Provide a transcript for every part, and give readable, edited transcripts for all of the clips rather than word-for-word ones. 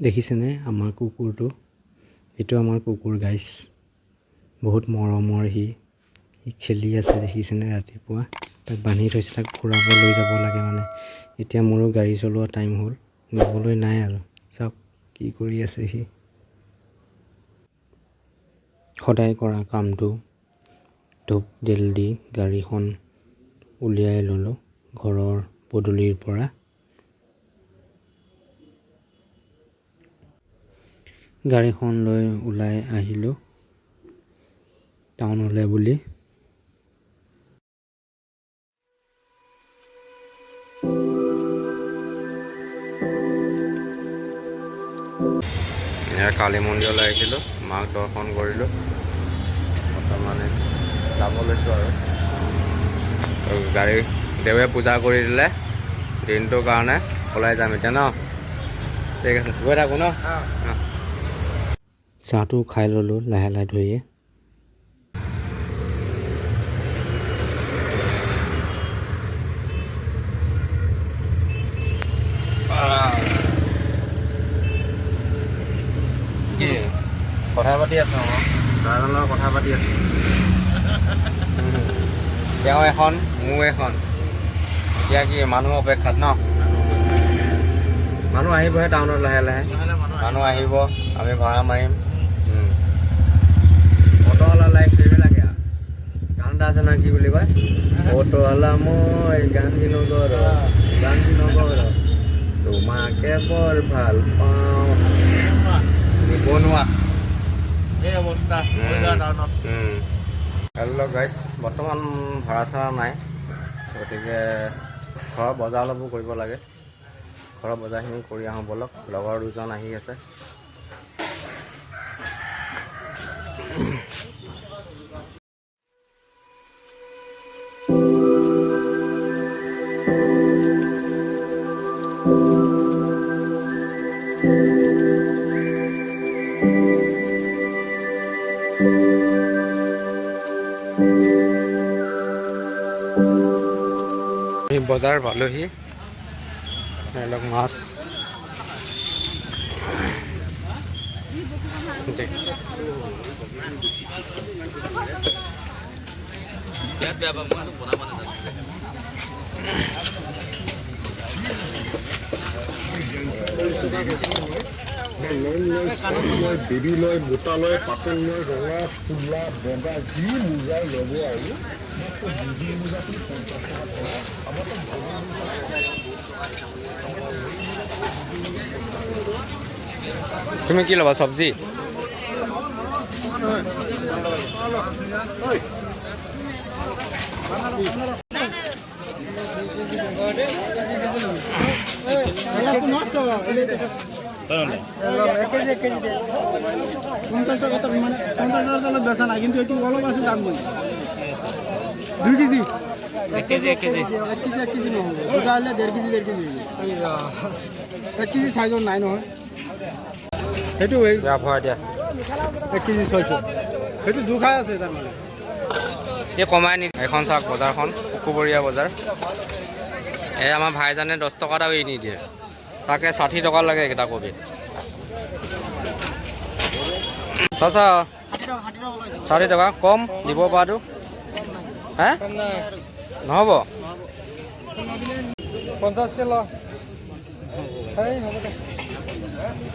দেখিছেনে আমাৰ কুকুৰটো? এইটো আমাৰ কুকুৰ গাইছ, বহুত মৰমৰ। সি সি খেলি আছে, দেখিছেনে? ৰাতিপুৱা তাক বান্ধি থৈছে, তাক ফুৰাব লৈ যাব লাগে। মানে এতিয়া মোৰো গাড়ী চলোৱা টাইম হ'ল, নিবলৈ নাই আৰু। চাওক কি কৰি আছে সি। সদায় কৰা কামটো, ধূপ তেল দি গাড়ীখন উলিয়াই ল'লোঁ ঘৰৰ পদূলিৰ পৰা। গাড়ীখন লৈ ওলাই আহিলোঁ টাউনলৈ বুলি। এয়া কালী মন্দিৰলৈ আহিছিলোঁ, মাক দৰ্শন কৰিলোঁ। বৰ্তমানে যাব লৈছোঁ আৰু। গাড়ী দেৱে পূজা কৰি দিলে দিনটোৰ কাৰণে, ওলাই যাম এতিয়া ন। ঠিক আছে, গৈ থাকোঁ ন। চাহটো খাই ল'লোঁ লাহে লাহে ধৰিয়ে। কি কথা পাতি আছোঁ? আকৌ দাদাজনৰ লগত কথা পাতি আছোঁ। তেওঁ এখন, মোৰ এখন। এতিয়া কি মানুহ অপেক্ষাত ন? মানুহ আহিবহে টাউনত, লাহে লাহে মানুহ আহিব, আমি ভাড়া মাৰিম। অট'ৱালা লাইফ সেইবিলাকে আৰু। গান এটা আছে নহয়, কি বুলি কয়, অট'ৱালা মই গান্ধীনগৰ, গান্ধীনগৰ, তোমাকে বৰ ভাল পাওঁ। নিবনুৱা। এই অৱস্থা। হেল্ল' গাইছ, বৰ্তমান ভাড়া চাড়া নাই, গতিকে ঘৰৰ বজাৰ অলপো কৰিব লাগে। ঘৰৰ বজাৰখিনি কৰি আহোঁ ব'লক। লগৰ দুজন আহি আছে। আমি বজাৰ পালোহি। ধৰি মাছ দে। বিৰাট বেয়া পাওঁ মই, বনাব নাজানো। লং লয়, চৰ্ট লয়, বেবী লয়, মোটা লয়, পাতল লয়, ৰঙা, ক'লা, বগা যি মোজাই ল'ব আৰু। মাত্ৰ দুযোৰ মোজা আপুনি 50 টকাত পাব। আমাৰ তাত ভৰি মোজা। তুমি কি ল'বা? চব্জি? 1 কেজি, 1 কেজি। 50 টকা তো, মানে 50 টকাৰ তলত বেচা নাই, কিন্তু এইটো অলপ আছে দাম। মই 2 KG. 1 KG, 1 KG. 1 KG, 1 KG নহ'ব। দুটা হ'লে 1.5 কেজি, 1.5 কেজি। 1 কেজি চাইজৰ নাই নহয় সেইটো এই। দিয়া, ভৰাই দিয়া। 1 কেজি 600, সেইটো জোখাই আছে তাৰমানে। এই কমাই নি। এখন চাওক বজাৰখন, শুকুৰবৰীয়া বজাৰ। এই আমাৰ ভাইজানে 10 টকা এটাও এৰি নিদিয়ে, তাকে 60 টকা লাগে এইকেইটা কবি। চাচা, 60 টকা কম দিব পৰাটো হে নহ'ব। 50 কিলো।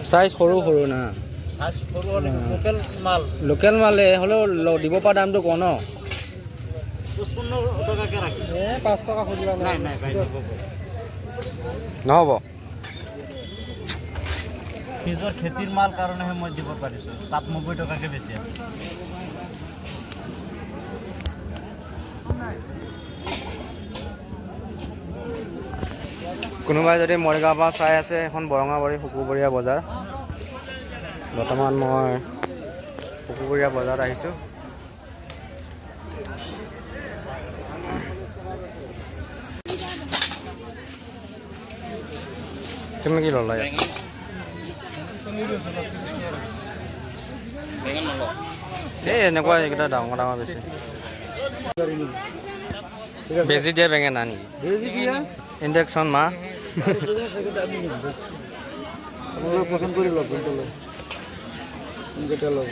চাইজ সৰু সৰু না? চাইজ সৰু হ'লে লোকেল মাল। লোকেল মাল হ'লেও দিব পৰা দামটো কওঁ ন। 55 টকাকৈ ৰাখিছোঁ। এই 5 টকা সুধিবা। নাই নাই ভাই, নহ'ব। নহ'ব। নিজৰ খেতিৰ মাল কাৰণেহে মই দিব পাৰিছোঁ। তাত 90 টকাকৈ বেছি আছে। কোনোবাই যদি মৰিগাঁৱৰ পৰা চাই আছে, এখন বৰঙাবাৰী শুকুৰবৰীয়া বজাৰ। বৰ্তমান মই শুকুৰবৰীয়া বজাৰত আহিছোঁ। তুমি কি ল'লা ইয়াত? এই এনেকুৱা এইকেইটা ডাঙৰ ডাঙৰ বেছি। বেজি দিয়া বেঙেনা নেকি? বেজি দিয়া। ইনজেকশ্যন মা। আপোনালোকে পচন্দ কৰি লওক কোনটো লয়, কোনকেইটা ল'ব।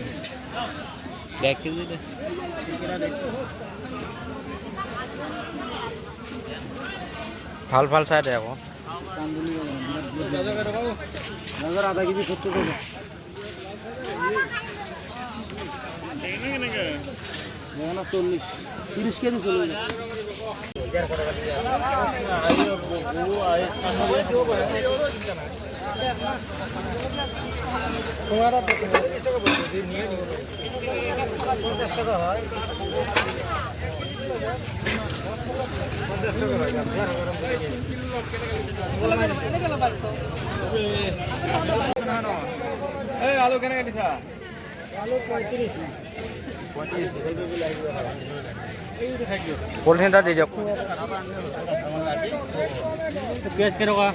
1 কেজি দে। ভাল ভাল চাই দে আকৌ। গাজৰ আধা কেজি 70 টকা। বেঙেনা 40, 30 কেজি 40। 35। পলিথিন এটা দি দিয়ক। পিঁয়াজ কেনেকুৱা?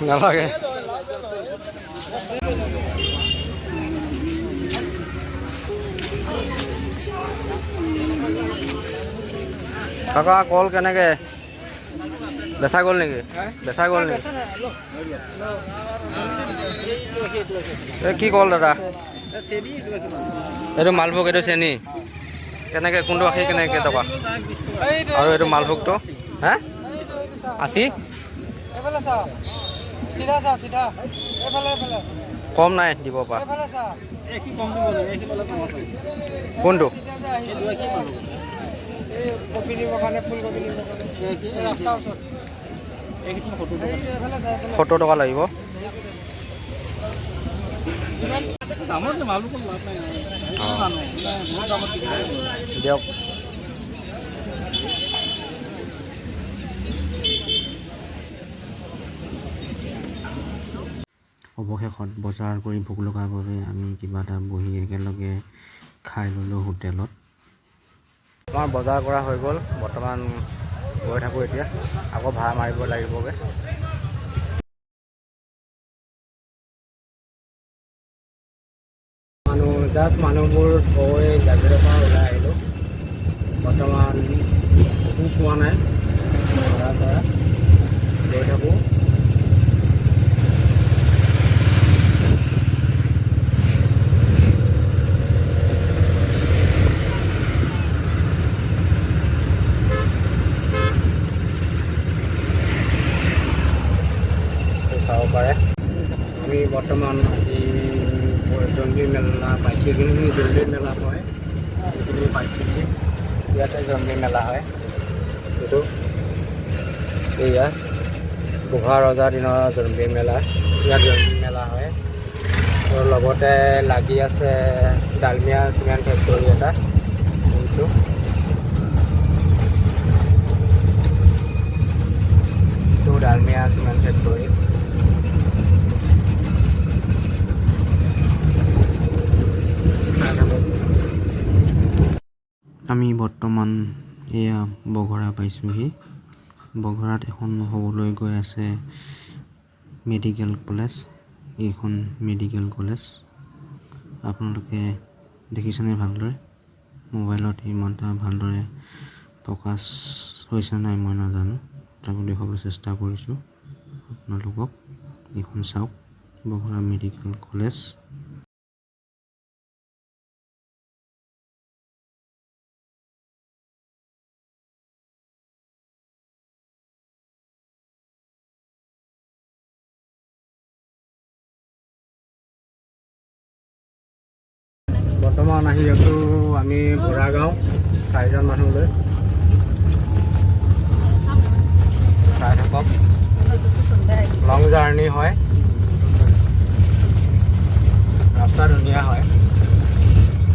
নালাগে। কাকা, কল কেনেকে? বেচা গ'ল নেকি? বেচা গ'ল নেকি? এই কি কল দাদা? এইটো মালভোগ, এইটো চেনি। কেনেকে? কোনটো আশী কেনেকে টকা? আৰু এইটো মালভোগটো হা 80। কম নাই দিব পৰা? কোনটো? 70 টকা লাগিব। অঁ, দিয়ক। অৱশেষত বজাৰ কৰি ভোক লগাৰ বাবে আমি কিবা এটা বহি একেলগে খাই ল'লোঁ হোটেলত। আমাৰ বজাৰ কৰা হৈ গ'ল। বৰ্তমান গৈ থাকোঁ এতিয়া, আকৌ ভাড়া মাৰিব লাগিবগৈ। মানুহ জাষ্ট মানুহবোৰ থৈ জাগিৰোডৰ পৰা ওলাই আহিলোঁ। বৰ্তমান একো পোৱা নাই ভাড়া চাড়া, গৈ থাকোঁ। চাব পাৰে, আমি বৰ্তমান আহি জোনবিল মেলা পাইছোঁ। যোনখিনি জোনবিল মেলা হয় সেইখিনি পাইছোঁহি। ইয়াতে জোনবিল মেলা হয়। এইটো এয়া গোভা ৰজাৰ দিনৰ জোনবিল মেলা। ইয়াত জোনবিল মেলা হয় আৰু লগতে লাগি আছে ডালমিয়া চিমেণ্ট ফেক্টৰী এটা। এইটো এইটো ডালমিয়া চিমেণ্ট ফেক্টৰী। চাই থাকক। আমি বৰ্তমান এয়া বঘৰা পাইছোঁহি। বঘৰাত এখন হ'বলৈ গৈ আছে মেডিকেল কলেজ। এইখন মেডিকেল কলেজ আপোনালোকে দেখিছেনে ভালদৰে? মোবাইলত ইমান এটা ভালদৰে ফ'কাছ হৈছে নাই মই নাজানো, তথাপিও দেখুৱাবলৈ চেষ্টা কৰিছোঁ আপোনালোকক। এইখন চাওক, বঘৰা মেডিকেল কলেজ। বৰ্তমান আহি আছোঁ আমি ভোৰাগাঁও, চাৰিজন মানুহ লৈ। চাই থাকক, লং জাৰ্ণি হয়, ৰাস্তা ধুনীয়া হয়,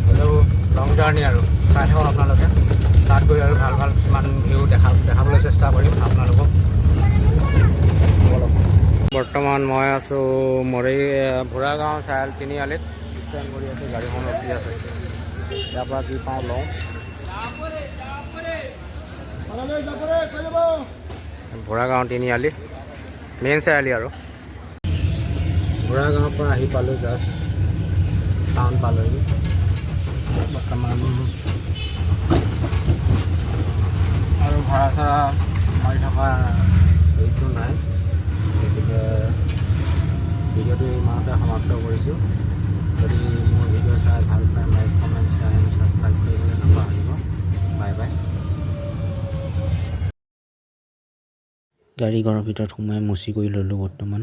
হ'লেও লং জাৰ্ণি আৰু। চাই থাকক আপোনালোকে। তাত গৈ আৰু ভাল ভাল কিছুমান ভিউ দেখাবলৈ চেষ্টা কৰিম আপোনালোকক। ব'লক। বৰ্তমান মই আছোঁ মৰি ভোৰাগাঁও চাৰিআলি তিনিআলিত। ষ্টেণ্ড কৰি আছে, গাড়ীখন ৰখি আছে। ইয়াৰ পৰা কি পাওঁ লওঁ। যাব। ভোৰাগাঁও তিনিআলি, মেইন চাৰিআলি। আৰু ভোৰাগাঁৱৰ পৰা আহি পালোঁ, জাষ্ট টাউন পালোহি বৰ্তমান। আৰু ভাড়া চাড়া মাৰি থকা হেৰিটো নাই, গতিকে ভিডিঅ'টো ইমানতে সমাপ্ত কৰিছোঁ। যদি মোৰ ভিডিঅ' চাই ভাল পায়, like, comment, share and subscribe কৰিবলৈ নাপাহৰিব। Bye bye. গাড়ী ঘৰৰ ভিতৰত সোমাই মচি কৰি ল'লোঁ বৰ্তমান।